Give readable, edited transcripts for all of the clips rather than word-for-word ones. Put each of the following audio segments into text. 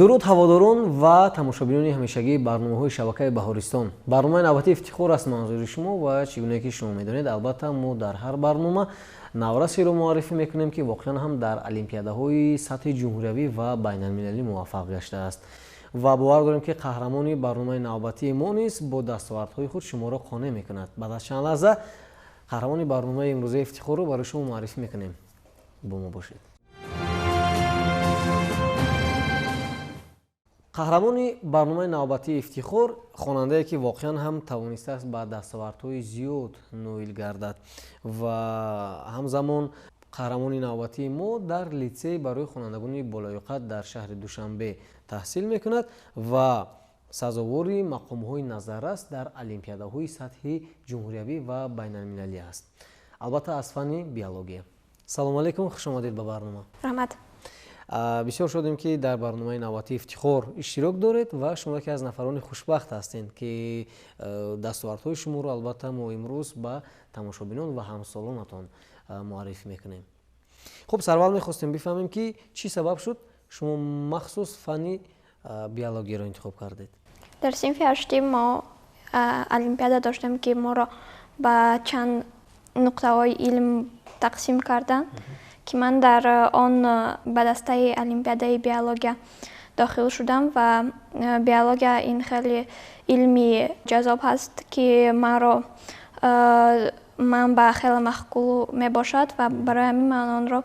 Дуруд, ҳаводорон ва тамошобинони ҳамешагии барномаҳои шабакаи Баҳористон. Барномаи навбатии Ифтихор аст манзури шумо ва чӣ гуне ки шумо медонед, албатта, мо дар ҳар барнома наврасеро муаррифӣ мекунем, ки воқеан ҳам дар олимпиадаҳои сатҳи ҷумҳуриявӣ ва байналмилалӣ муваффақ гаштааст. Ва бовар дорем, ки қаҳрамони барномаи навбатии мо низ бо дастовардҳои худ шуморо қонеъ мекунад. Баъд аз чанд лаҳза қаҳрамони барномаи имрӯзаи Ифтихорро барои шумо муаррифӣ мекунем. Бо мо бошед. Қаҳрамони барномаи навбатии Ифтихор хонандае, ки воқеан ҳам тавонистааст ба дастовардҳои зиёд ноил гардад, ва ҳамзамон қаҳрамони навбатии мо дар литсей барои хонандагони болаёқат дар шаҳри Душанбе таҳсил мекунад ва сазовори мақомҳои назаррас дар олимпиадаҳои сатҳи ҷумҳуриявӣ ва байналмилалӣ аст, албатта, аз фанни биология. Салому алайкум, хушомадед ба барнома. Раҳмат. Бисёр шодем, ки дар барномаи навбатии Ифтихор иштирок доред ва шумо яке аз нафарони хушбахт ҳастед, ки дастовардҳои шуморо, албатта, мо имрӯз ба тамошобинон ва ҳамсолонатон муаррифӣ мекунем. Хуб, сарвал мехостем бифаҳмем, ки чӣ сабаб шуд, шумо махсус фанни биологияро интихоб кардед? Дар синфи ҳаштӣ мо олимпиада доштем, ки моро ба чанд нуқтаҳои илм тақсим карданд, ки ман дар он ба дастаи олимпиадаи биология дохил шудам. Ва биология ин хеле илми ҷаззоб ҳаст, ки маро ман ба хеле маъқул мебошад ва барои ҳамин ман онро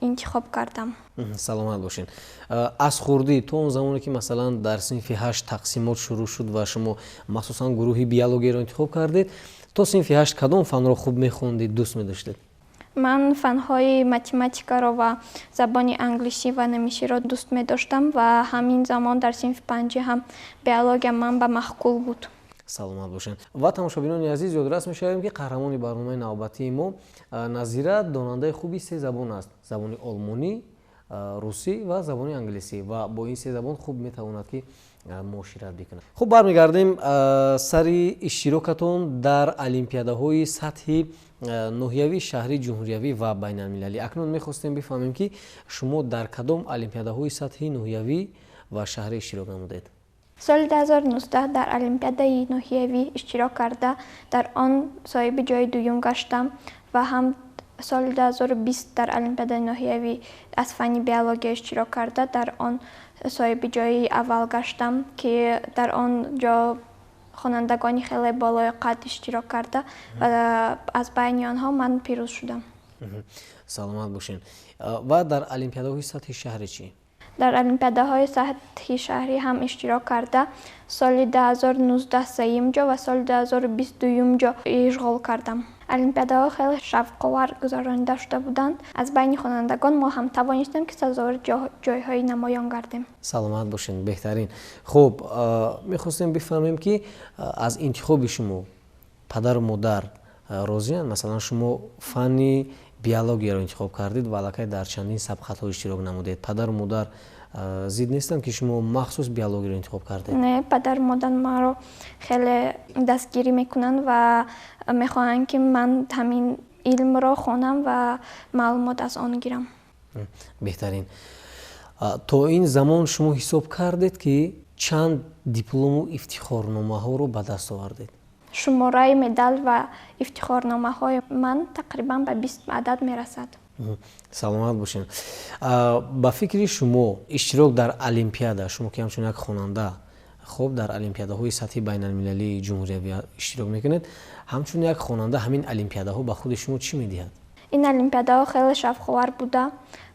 интихоб кардам. Саломат бошед. Аз хурдӣ то он замоне, ки, масалан, дар синфи ҳашт тақсимот шурӯъ шуд ва шумо махсусан гурӯҳи биологияро интихоб кардед, то синфи ҳашт кадом фанро хуб мехондед, дӯст медоштед? Ман фанҳои математикаро ва забони англисӣ ва немисиро дӯст медоштам ва ҳамин замон дар синфи панҷӣ ҳам биология ман ба маъқул буд. Саломат бошед. Ва тамошобинони азиз, ёдрас мешавем, ки қаҳрамони барномаи навбатии мо Назира донандаи хуби се забон аст: забони олмонӣ, русӣ ва забони англисӣ, ва бо ин се забон хуб метавонад, ки муошират бикунад. Хуб, бармегардем сари иштирокатон дар олимпиадаҳои сатҳи ноҳиявӣ, шаҳрӣ, ҷумҳуриявӣ ва байналмилалӣ. Акнун мехостем бифаҳмем, ки шумо дар кадом олимпиадаҳои сатҳи ноҳиявӣ ва шаҳрӣ иштирок намудед? Соли 2019 дар олимпиадаи ноҳиявӣ иштирок карда, дар он соҳиби ҷои дуюм гаштам ва ҳам соли 2020 дар олимпиадаи ноҳиявӣ аз фанни биология иштирок карда, дар он соҳиби ҷои аввал гаштам, ки дар он ҷо хонандагони хеле болояқат иштирок карда ва аз байни онҳо ман пирӯз шудам. Саломат бошед. Ва дар олимпиадаҳои сатҳи шаҳрӣ чӣ? Дар олимпиадаҳои сатҳи шаҳрӣ ҳам иштирок карда, соли 2019 сеюм ҷо ва соли 2020 дуюм ҷо ишғол кардам. Олимпиадаҳо хеле шавқовар гузаронида шуда буданд. Аз байни хонандагон мо ҳам тавонистем, ки сазовори ҷойҳои намоён гардем. Саломат бошед, беҳтарин. Хуб, мехостем бифаҳмем, ки аз интихоби шумо падару модар розиянд? Масалан, шумо фанни биологияро интихоб кардед ва аллакай дар чандин сабқатҳо иштирок намудед. Падару модар зид нестанд, ки шумо махсус биологияро интихоб кардед? Не, падару модар маро хеле дастгирӣ мекунанд ва мехоҳанд, ки ман ҳамин илмро хонам ва маълумот аз он гирам. Беҳтарин. То ин замон шумо ҳисоб кардед, ки чанд диплому ифтихорномаҳоро ба даст овардед? Шумораи медал ва ифтихорномаҳои ман тақрибан ба 20 адад мерасад. Саломат бошед. Ба фикри шумо, иштирок дар олимпиада, шумо ки ҳамчун як хонанда, хуб, дар олимпиадаҳои сатҳи байналмилалии ҷумҳуриявӣ иштирок мекунед, ҳамчун як хонанда ҳамин олимпиадаҳо ба худи шумо чӣ медиҳад? Ин олимпиадаҳо хеле шавқовар буда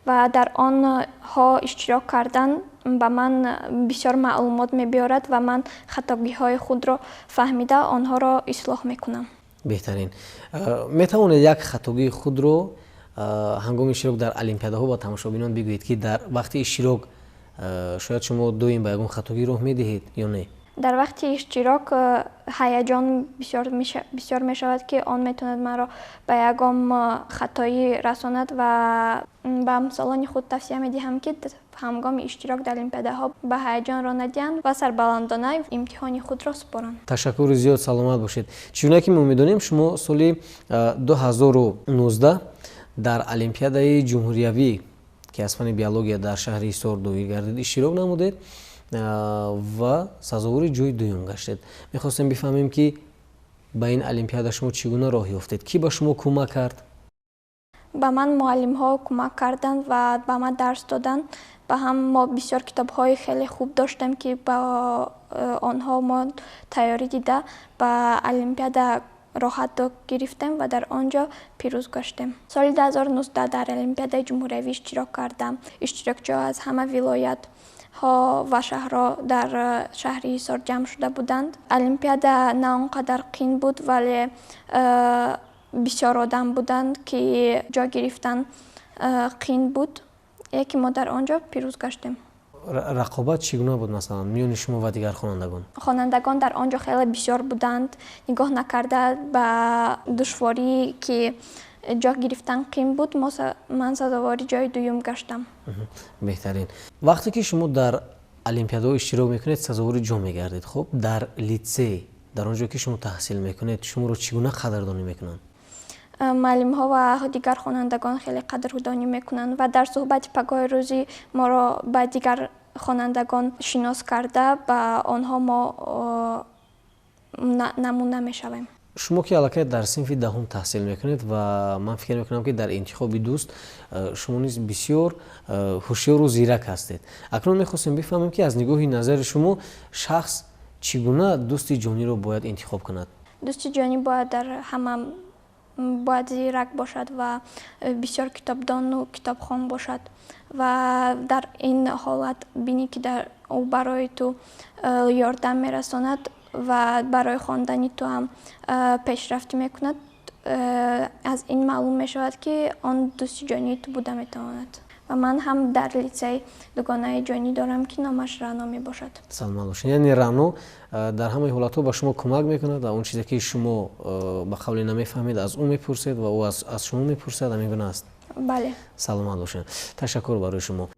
ва дар онҳо иштирок кардан ба ман бисёр маълумот мебиёрад ва ман хатогиҳои худро фаҳмида, онҳоро ислоҳ мекунам. Беҳтарин. Метавонед як хатогии худро ҳангоми иштирок дар олимпиадаҳо ба тамошобинон бигӯед, ки дар вақти иштирок шояд шумо доим ба ягон хатогӣ роҳ медиҳед ё не? Дар вақти иштирок ҳаяҷон бисёр мешавад, ки он метавонад маро ба ягон хатоӣ расонад, ва ба ҳамсолони худ тавсия медиҳам, ки ҳангоми иштирок дар олимпиадаҳо ба ҳаяҷон роҳ надиҳанд ва сарбаландона имтиҳони худро супоранд. Ташаккури зиёд, саломат бошед. Чуноне ки мо медонем, шумо соли 2019 дар олимпиадаи ҷумҳуриявӣ ки аз фанни биология дар шаҳри Ҳисор доир гардид, иштирок намудед ва сазовори ҷои дуюм гаштед. Мехостем бифаҳмем, ки ба ин олимпиада шумо чӣ гуна роҳ ёфтед, кӣ ба шумо кӯмак кард? Ба ман муаллимҳо кӯмак карданд ва ба ман дарс доданд. Ба ҳам мо бисёр китобҳои хеле хуб доштем, ки ба онҳо мо тайёрӣ дида ба олимпиада роҳат гирифтем ва дар он ҷо пирӯз гаштем. Соли 2019 дар олимпиадаи ҷумҳуриявӣ иштирок кардам. Иштирокчиҳо аз ҳама вилоятҳо ва шаҳрҳо дар шаҳри Ҳисор ҷамъ шуда буданд. Олимпиада на он қадар қин буд, вале бисёр одам буданд, ки ҷо гирифтан қин буд, яке мо дар он ҷо пирӯз гаштем. Рақобат чӣ гуна буд, масалан, миёни шумо ва дигар хонандагон? Хонандагон дар он ҷо хеле бисёр буданд. Нигоҳ накарда ба душворӣ, ки ҷо гирифтан қин буд, ман сазовори ҷои дуюм гаштам. Беҳтарин. Вақте ки шумо дар олимпиадаҳо иштирок мекунед, сазовори ҷо мегардед. Хуб, дар литсей, дар он ҷое ки шумо таҳсил мекунед, шуморо чӣ гуна қадрдонӣ мекунанд? Муаллимҳо ва дигар хонандагон хеле қадрдонӣ мекунанд ва дар суҳбати пагоҳи рӯзӣ моро ба дигар хонандагон шинос карда, ба онҳо мо намуна мешавем. Шумо ки аллакай дар синфи даҳум таҳсил мекунед ва ман фикр мекунам, ки дар интихоби дӯст шумо низ бисёр ҳушёру зирак ҳастед. Акнун мехостем бифаҳмем, ки аз нигоҳи назари шумо шахс чӣ гуна дӯсти ҷониро бояд интихоб кунад? Дӯсти ҷонӣ бояд дар ҳама бояд зирак бошад ва бисёр китобдону китобхон бошад ва дар ин ҳолат бинӣ, ки дар ӯ барои ту ёрдам мерасонад ва барои хондани ту ҳам пешрафтӣ мекунад. Аз ин маълум мешавад, ки он дӯсти ҷонии ту буда метавонад. Ва ман ҳам дар литсей дугонаи ҷонӣ дорам, ки номаш Рано мебошад. Саломат бошед. Яъне Рано дар ҳамаи ҳолатҳо ба шумо кӯмак мекунад ва он чизе ки шумо ба қавле намефаҳмед, аз ӯ мепурсед ва ӯ аз шумо мепурсад, ҳамин гуна аст? Бале. Саломат бошед, ташаккур барои шумо.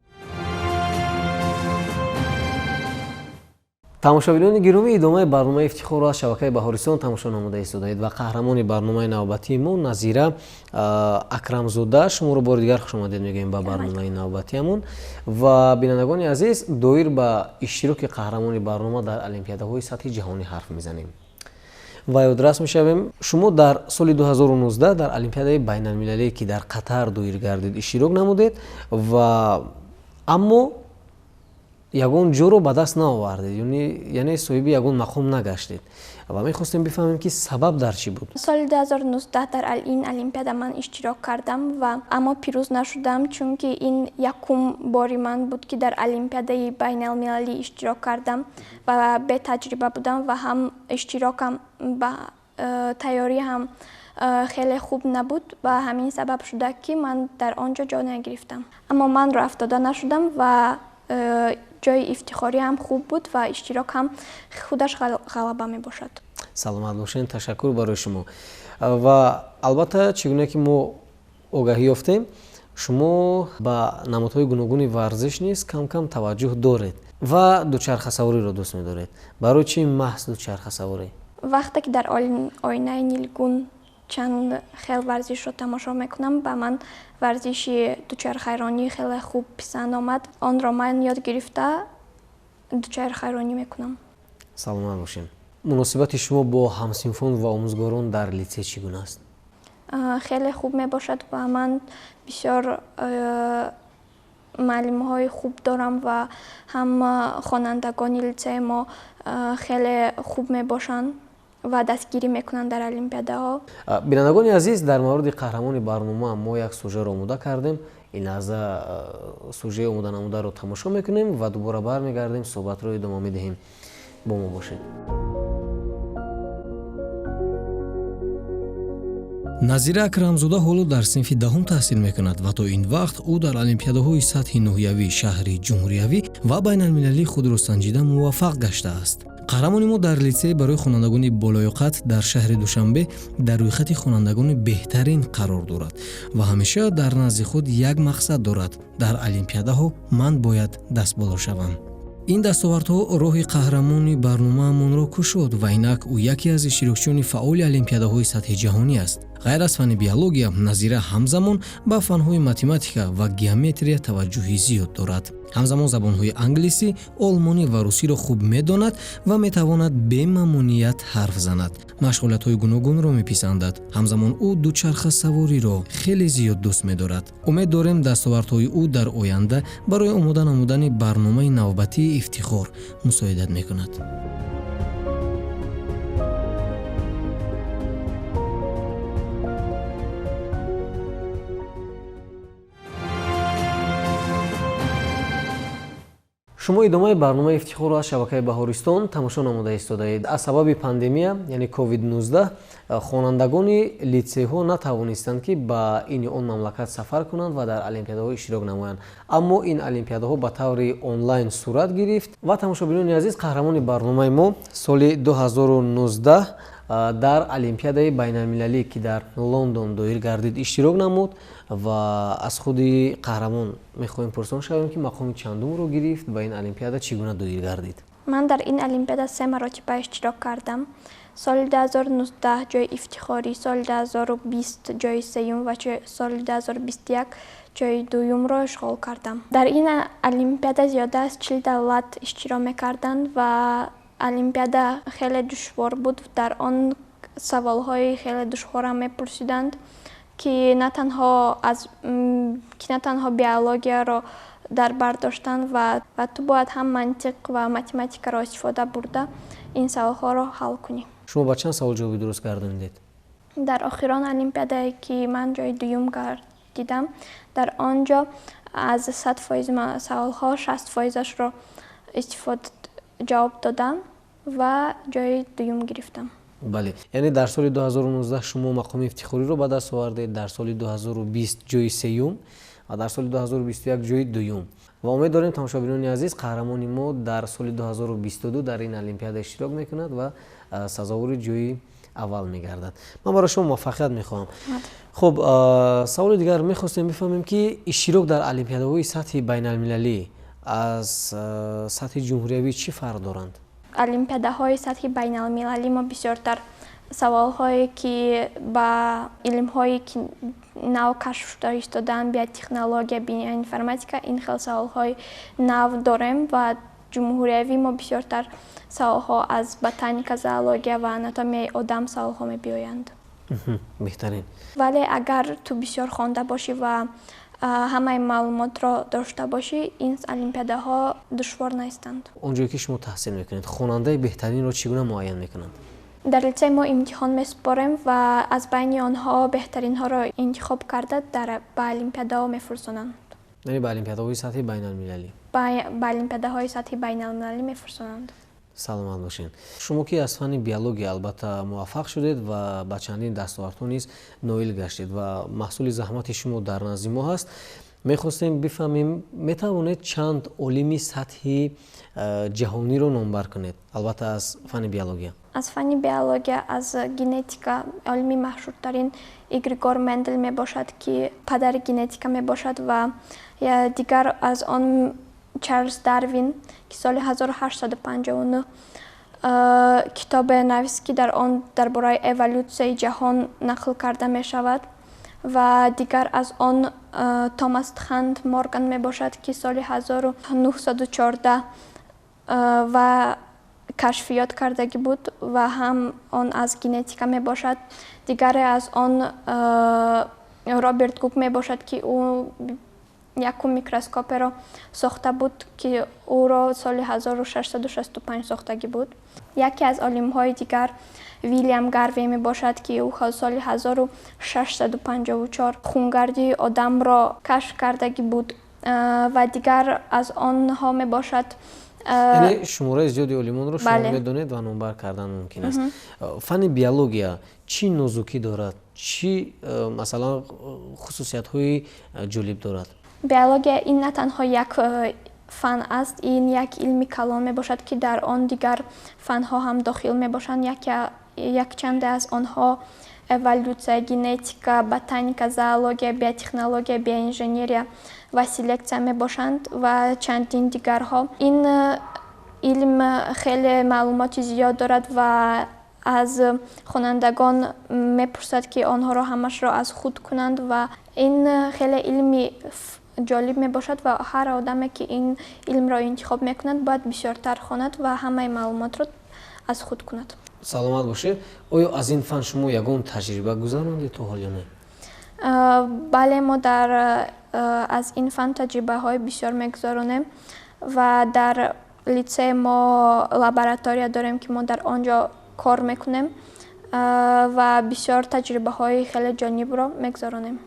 Тамошобинони гиромӣ, идомаи барномаи Ифтихорро аз шабакаи Баҳористон тамошо намуда истодаед ва қаҳрамони барномаи навбатии мо Назира Акрамзода. Шуморо бори дигар хушомадед мегӯем ба барномаи навбатиамон. Ва бинандагони азиз, доир ба иштироки қаҳрамони барнома дар олимпиадаҳои сатҳи ҷаҳонӣ ҳарф мезанем ва ёдрас мешавем, шумо дар соли 2019 дар олимпиадаи байналмилалие, ки дар Қатар доир гардид, иштирок намудед ва аммо ягон ҷоро ба даст наовардед, яъне соҳиби ягон мақом нагаштед ва мехостем бифаҳмем, ки сабаб дар чӣ буд. Соли 2019 дар ин олимпиада ман иштирок кардам ва аммо пирӯз нашудам, чунки ин якум бори ман буд, ки дар олимпиадаи байналмилалӣ иштирок кардам ва бетаҷриба будам ва ҳам иштирокам ба тайёрӣ ҳам хеле хуб набуд ва ҳамин сабаб шуда, ки ман дар он ҷо ҷо нагирифтам. Аммо ман роҳафтода нашудам ва ҷои ифтихорӣ ҳам хуб буд ва иштирок ҳам худаш ғалаба мебошад. Саломат бошед, ташаккур барои шумо. Ва албатта, чӣ гуна ки мо огаҳӣ ёфтем, шумо ба намудҳои гуногуни варзиш низ кам кам таваҷҷӯҳ доред ва дучархасавориро дӯст медоред. Барои чӣ маҳз дучархасаворӣ? Вақте ки дар оинаи нилгун чанд хел варзишро тамошо мекунам, ба ман варзиши дучархайронӣ хеле хуб писанд омад. Онро ман ёд гирифта дучархайронӣ мекунам. Саломат бошем. Муносибати шумо бо ҳамсинфон ва омӯзгорон дар литсей чӣ гуна аст? Хеле хуб мебошад ва ман бисёр муаллимҳои хуб дорам ва ҳам хонандагони литсеи мо хеле хуб мебошанд ва дастгирӣ мекунанд дар олимпиадаҳо. Бинандагони азиз, дар мавриди қаҳрамони барнома мо як сужаро омода кардем. Ин лаҳза сужаи омоданамударо тамошо мекунем ва дубора бармегардем, суҳбатро идома медиҳем. Бо мо бошед. Назира Акрамзода ҳоло дар синфи даҳум таҳсил мекунад ва то ин вақт ӯ дар олимпиадаҳои сатҳи ноҳиявӣ, шаҳрӣ, ҷумҳуриявӣ ва байналмилалӣ худро санҷида муваффақ гаштааст. Қаҳрамони мо дар литсей барои хонандагони болоёқат дар шаҳри Душанбе дар рӯйхати хонандагони беҳтарин қарор дорад ва ҳамеша дар назди худ як мақсад дорад: дар олимпиадаҳо ман бояд дастболо шавам. Ин дастовардҳо роҳи қаҳрамони барномаамонро кушод ва инак ӯ яке аз иштирокчиёни фаъоли олимпиадаҳои сатҳи ҷаҳонӣ аст. Ғайр аз фанни биология, Назира ҳамзамон ба фанҳои математика ва геометрия таваҷҷӯҳи зиёд дорад. Ҳамзамон забонҳои англисӣ, олмонӣ ва русиро хуб медонад ва метавонад бемамоният ҳарф занад. Машғулиятҳои гуногунро меписандад. Ҳамзамон ӯ дучархасавориро хеле зиёд дӯст медорад. Умед дорем, дастовардҳои ӯ дар оянда барои омода намудани барномаи навбатии Ифтихор мусоидат мекунад. Шумо идомаи барномаи Ифтихорро аз шабакаи Баҳористон тамошо намуда истодаед. Аз сабаби пандемия, яъне COVID-19, хонандагони литсейҳо натавонистанд, ки ба ин ё он мамлакат сафар кунанд ва дар олимпиадаҳо иштирок намоянд. Аммо ин олимпиадаҳо ба таври онлайн сурат гирифт ва, тамошобинони азиз, қаҳрамони барномаи мо соли 2019 дар олимпиадаи байналмилалӣ, ки дар Лондон доир гардид, иштирок намуд ва аз худи қаҳрамон мехоҳем пурсон шавем, ки мақоми чандумро гирифт ва ин олимпиада чӣ гуна доир гардид. Ман дар ин олимпиада се маротиба иштирок кардам. Соли 2019 ҷои ифтихорӣ, соли 2020 ҷои сеюм ва соли 2021 ҷои дуюмро ишғол кардам. Дар ин олимпиада зиёда аз 40 давлат иштирок мекарданд ва олимпиада хеле душвор буд. Дар он саволҳои хеле душворам мепурсиданд, ки на танҳо биологияро дар бар доштанд ва ту бояд ҳам мантиқ ва математикаро истифода бурда ин саволҳоро ҳал кунӣ. Шумо ба чанд савол ҷавоби дуруст гардонидед? Дар охирон олимпиадае, ки ман ҷои дуюм гардидам, дар он ҷо аз 100% саволҳо 60%-ашро истифода ҷавоб додам ва ҷои дуюм гирифтам. Бале, яъне дар соли 2019 шумо мақоми ифтихориро ба даст овардед, дар соли 2020 ҷои сеюм ва дар соли 2021 ҷои дуюм. Ва умед дорем, тамошобинони азиз, қаҳрамони мо дар соли 2022 дар ин олимпиада иштирок мекунад ва сазовори ҷои аввал мегардад. Ман барои шумо муваффақият мехоҳам. Хуб, саволи дигар мехостем бифаҳмем, ки иштирок дар олимпиадаҳои сатҳи байналмилалӣ аз сатҳи ҷумҳуриявӣ чӣ фарқ доранд? Олимпиадаҳои сатҳи байналмилалӣ мо бисёртар саволҳое, ки ба илмҳое, ки нав кашф шуда истодаанд, биотехнология, биоинформатика, ин хел саволҳои нав дорем ва ҷумҳуриявӣ мо бисёртар саволҳо аз ботаника, зоология ва анатомияи одам саволҳо мебиёянд. Беҳтарин. Вале агар ту бисёр хонда бошӣ ва ҳамаи маълумотро дошта бошӣ, ин олимпиадаҳо душвор нестанд. Он ҷое, ки шумо таҳсил мекунед, хонандаи беҳтаринро чӣ гуна муайян мекунанд? Дар литсей мо имтиҳон месупорем ва аз байни онҳо беҳтаринҳоро интихоб карда ба олимпиадаҳо мефурсонанд. Яъне ба олимпиадаҳои сатҳи байналмилалӣ? Ба олимпиадаҳои сатҳи байналмилалӣ мефурсонанд. Саломат бошед. Шумо, ки аз фанни биология албатта муваффақ шудед ва ба чандин дастовардҳо низ ноил гаштед ва маҳсули заҳмати шумо дар назди мо ҳаст, мехостем бифаҳмем, метавонед чанд олими сатҳи ҷаҳониро номбар кунед, албатта аз фанни биология? Аз фанни биология, аз генетика олими машҳуртарин Григор Мендел мебошад, ки падари генетика мебошад, ва дигар аз он Чарлз Дарвин, ки соли 1859 китобе навист, ки дар он дар бораи эволютсияи ҷаҳон нақл карда мешавад, ва дигар аз он Томас Хант Морган мебошад, ки соли 1914 ва кашфиёт кардагӣ буд ва ҳам он аз генетика мебошад. Дигаре аз он Роберт Гук мебошад, ки ӯ якум микроскоперо сохта буд, ки ӯро соли 1665 сохтагӣ буд. Яке аз олимҳои дигар Вилям Гарвей мебошад, ки ӯ соли 1654 хунгардии одамро кашф кардагӣ буд, ва дигар аз онҳо мебошад. Яъне шумораи зиёди олимонро шумо медонед ва номбар кардан мумкин аст. Фанни биология чӣ нозукӣ дорад, чӣ, масалан, хусусиятҳои ҷолиб дорад? Биология ин на танҳо як фан аст, ин як илми калон мебошад, ки дар он дигар фанҳо ҳам дохил мебошанд. Якчанде аз онҳо эволютсия, генетика, ботаника, зоология, биотехнология, биоинженерия ва селексия мебошанд ва чандин дигарҳо. Ин илм хеле маълумоти зиёд дорад ва Аз хонандагон мепурсад, ки онҳоро ҳамашро аз худ кунанд, ва ин хеле илми ҷолиб мебошад ва ҳар одаме, ки ин илмро интихоб мекунад, бояд бисёртар хонад ва ҳамаи маълумотро аз худ кунад. Саломат бошед. Оё аз ин фан шумо ягон таҷриба гузарондед то ҳол ё не? Бале, мо дар аз ин фан таҷрибаҳои бисёр мегузаронем ва дар литсей мо лаборатория дорем, ки мо дар он ҷо кор мекунем ва бисёр таҷрибаҳои хеле ҷолибро мегузаронем.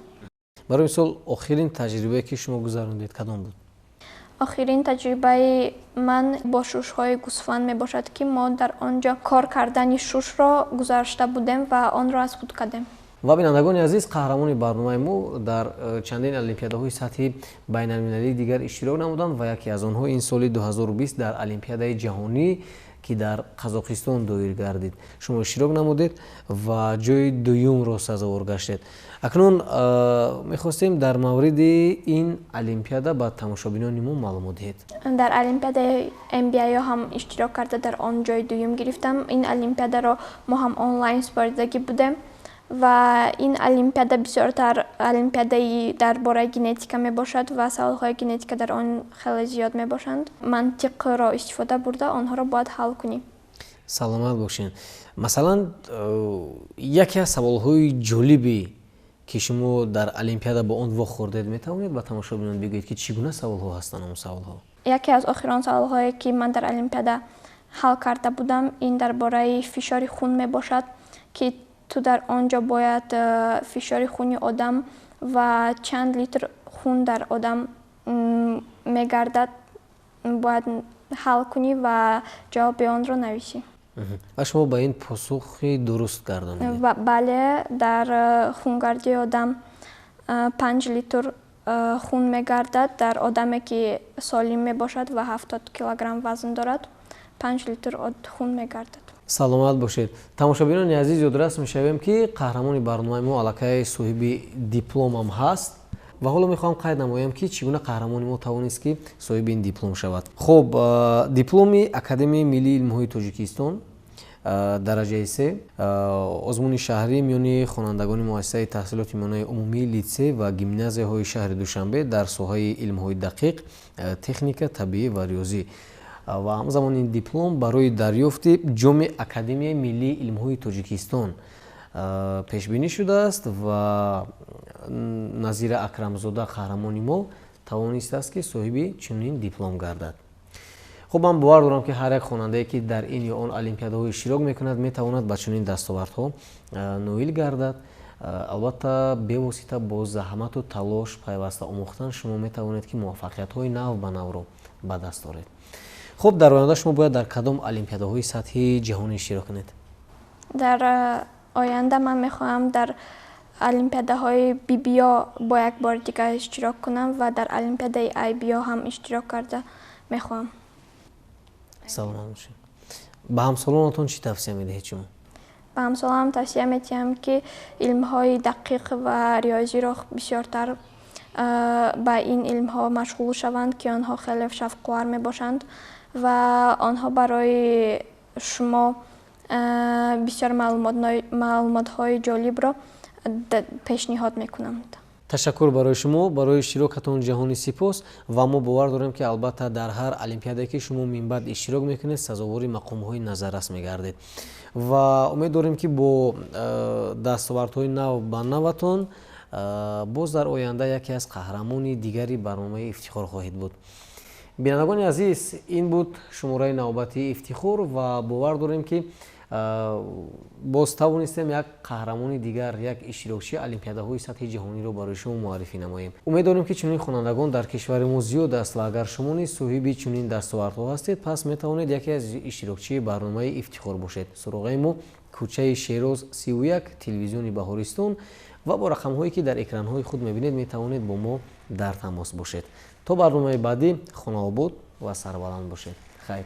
Барои мисол, охирин таҷрибае, ки шумо гузарондед, кадом буд? Охирин таҷрибаи ман бо шушҳои гӯсфанд мебошад, ки мо дар он ҷо кор кардани шушро гузашта будем ва онро аз худ кардем. Ва бинандагони азиз, қаҳрамони барномаи мо дар чандин олимпиадаҳои сатҳи байналмилалии дигар иштирок намуданд ва яке аз онҳо ин соли 2020 дар Олимпиадаи ҷаҳонӣ, ки дар Қазоқистон доир гардид, шумо иштирок намудед ва ҷои дуюмро сазовор гаштед. Акнун мехостем дар мавриди ин олимпиада ба тамошобинони мо маълумот диҳед. Дар олимпиадаи MBIO ҳам иштирок карда, дар он ҷои дуюм гирифтам. Ин олимпиадаро мо ҳам онлайн супоридагӣ будем ва ин олимпиада бисёртар олимпиадаи дар бораи генетика мебошад ва саволҳои генетика дар он хеле зиёд мебошанд. Мантиқро истифода бурда, онҳоро бояд ҳал кунӣ. Саломат бошед. Масалан, яке аз саволҳои ҷолибе, ки шумо дар олимпиада бо он вохӯрдед, метавонед ба тамошобинон бигӯед, ки чӣ гуна саволҳо ҳастанд он саволҳо? Яке аз охирон саволҳое, ки ман дар олимпиада ҳал карда будам, ин дар бораи фишори хун мебошад, ки ту дар он ҷо бояд фишори хуни одам ва чанд литр хун дар одам мегардад, бояд ҳал кунӣ ва ҷавоби онро нависӣ. Ва шумо ба ин посухи дуруст гардонидед? Бале, дар хунгардии одам 5 литр хун мегардад. Дар одаме, ки солим мебошад ва 70 килограмм вазн дорад, 5 литр хун мегардад. Саломат бошед. Тамошобинони азиз, ёдрас мешавем, ки қаҳрамони барномаи мо аллакай соҳиби дипломам ҳаст ва ҳоло мехоҳам қайд намоям, ки чӣ гуна қаҳрамони мо тавонист, ки соҳиби ин диплом шавад. Хуб, дипломи Академияи миллии илмҳои Тоҷикистон дараҷаи се, озмуни шаҳрӣ миёни хонандагони муассисаи таҳсилоти миёнаи умумӣ, литсей ва гимназияҳои шаҳри Душанбе дар соҳаи илмҳои дақиқ, техника, табиӣ ва риёзӣ ва ҳамзамон ин диплом барои дарёфти ҷоми Академияи миллии илмҳои Тоҷикистон пешбинӣ шудааст ва Назира Акрамзода, қаҳрамони мо, тавонистааст, ки соҳиби чунин диплом гардад. Хуб, ман бовар дорам, ки ҳар як хонандае, ки дар ин ё он олимпиадаҳо иштирок мекунад, метавонад ба чунин дастовардҳо ноил гардад. Албатта, бевосита бо заҳмату талош, пайваста омӯхтан шумо метавонед, ки муваффақиятҳои нав ба навро ба даст оред. Хуб, дар оянда шумо бояд дар кадом олимпиадаҳои сатҳи ҷаҳонӣ иштирок кунед? Дар оянда ман мехоҳам дар олимпиадаҳои BBO бо як бори дигар иштирок кунам ва дар олимпиадаи IBO ҳам иштирок карда мехоҳам. Саломат бошед. Ба ҳамсолонатон чӣ тавсия медиҳед шумо? Ба ҳамсолонам тавсия медиҳам, ки илмҳои дақиқ ва риёзиро бисёртар ба ин илмҳо машғул шаванд, ки онҳо хеле шавқовар мебошанд ва онҳо барои шумо бисёр маълумотҳои ҷолибро пешниҳод мекунанд. Ташаккур барои шумо, барои иштирокатон ҷаҳони сипос ва мо бовар дорем, ки албатта дар ҳар олимпиадае, ки шумо минбаъд иштирок мекунед, сазовори мақомҳои назаррас мегардед ва умед дорем, ки бо дастовардҳои нав ба наватон боз дар оянда яке аз қаҳрамони дигари барномаи Ифтихор хоҳед буд. Бинандагони азиз, ин буд шумораи навбатии Ифтихор ва бовар дорем, ки боз тавонистем як қаҳрамони дигар, як иштирокчии олимпиадаҳои сатҳи ҷаҳониро барои шумо муаррифӣ намоем. Умед дорем, ки чунин хонандагон дар кишвари мо зиёд аст ва агар шумо низ соҳиби чунин дастовардҳо ҳастед, пас метавонед яке аз иштирокчии барномаи Ифтихор бошед. Суроғаи мо: кӯчаи Шероз, 31, телевизиони Баҳористон ва бо рақамҳое, ки дар экранҳои худ мебинед, метавонед бо мо дар тамос бошед. То барномаи баъдӣ хонаобод ва сарбаланд бошед. Хайр.